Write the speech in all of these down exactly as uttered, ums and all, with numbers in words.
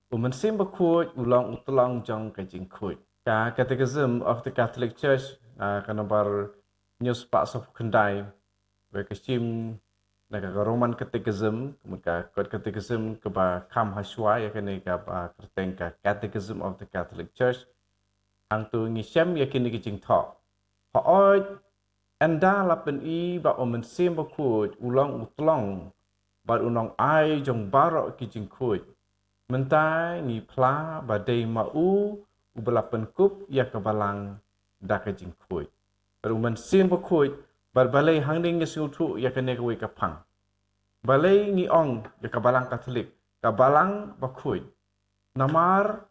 U Mynsiem Bakhuid u long u tlong jong ka jingkhuid. Ka Catechism of the Catholic Church, ah, ka nombar hynñiew spah sawphew khyndai, wei ka shim na ka Roman Catechism, ka mut ka kot Catechism kaba kham hashwa ïa kane kaba kyrteng ka Catechism of the Catholic Church. Hangto ngi shem ïa kine ki jingthoh. Hooid, ynda la pyni ba u Mynsiem Bakhuid u long u tlong bad u nongai jong baroh ki jingkhuid, mynta ngi phla ba dei ma u uba la pynkup ïa ka balang da ka jingkhuid. Bad u Mynsiem Bakhuid, bad balei hangne ngi sngewthuh ïa kane kawei ka phang. Balei ngi ong ïa ka balang Katholik ka balang bakhuid? Namar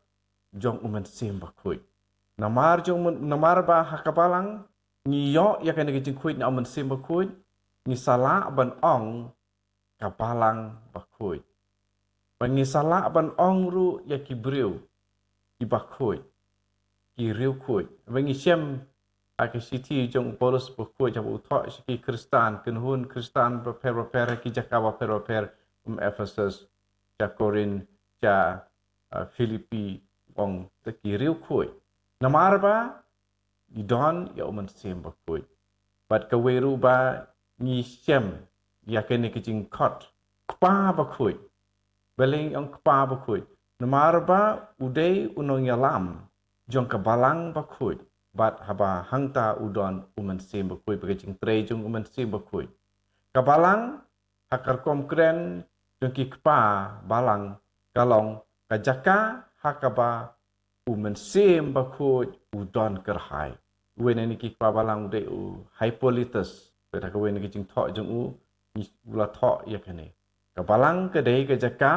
jong u Mynsiem Bakhuid. Namar jong u Myn-, namar ba ha ka balang ngi ïoh ïa kane ka jingkhuid na u Mynsiem Bakhuid, ngi sa lah ban ong ka balang bakhuid. Ba ngi sa lah ban ong ruh ïa ki briew ki bakhuid, ki riewkhuid. Ba ngi shem ha ka shithi jong u Paulus Bakhuid haba u thoh sha ki Khristan, kynhun Khristan bapher bapher, ki jaka bapher bapher, kum Ephesus, sha Korinth, sha, ah, Philippi, ong te ki riewkhuid. Namar ba ngi don ïa u Mynsiem Bakhuid. Bad kawei ruh ba ngi shem ïa kane ka jingkhot kpa bakhuid. Balei ngi ong kpa bakhuid? Namar ba u dei u nongïalam jong ka balang bakhuid. Bad haba hangta u don u Mynsiem Bakhuid, ba ka jingtrei jong u Mynsiem Bakhuid. Ka balang ha ka rukom kren jong ki kpa balang ka long ka jaka ha kaba u Mynsiem Bakhuid u don kyrhai. Uwei na kine ki kpa balang u dei u Hippolytus. Bad ha kawei na ki jingthoh jong u, u la thoh ïa kane. Ka balang ka dei ka jaka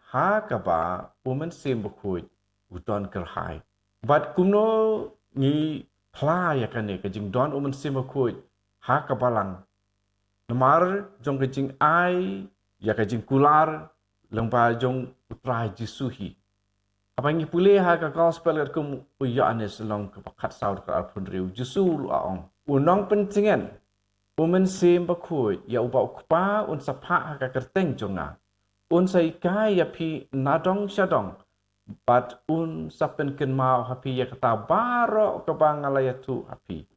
ha kaba u Mynsiem Bakhuid u don kyrhai. Bad kumno ngi phla ïa kane ka jingdon u Mynsiem Bakhuid ha ka balang? Namar jong ka jingai ïa ka jingkular lyngba jong u Trai Jisu hi. Haba ngi pule ha ka Gospel katkum u Ïoannis lynnong kaba khatsaw dkhot arphew hynriew, Jisu u la ong, u Nongpyntngen, u Mynsiem Bakhuid ïa uba u Kpa un sa phah ha ka kyrteng jong nga, un sa hikai ïa phi nadong shadong, bad un sa pynkynmaw ha phi ïa kata baroh kaba nga la ïathuh ha phi.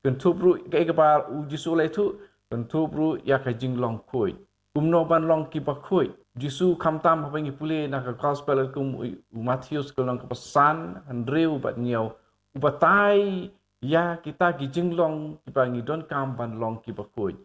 Kynthup ruh kaei kaba u Jisu u la ïathuh, kynthup ruh ïa ka jinglong khuid. Kumno ban long ki bakhuid? Jisu khamtam haba ngi pule na ka Gospel katkum u, u Mathaios ka lynnong kaba san, hynriew bad hynñiew, u batai ïa kita ki jinglong kiba ngi donkam ban long ki bakhuid.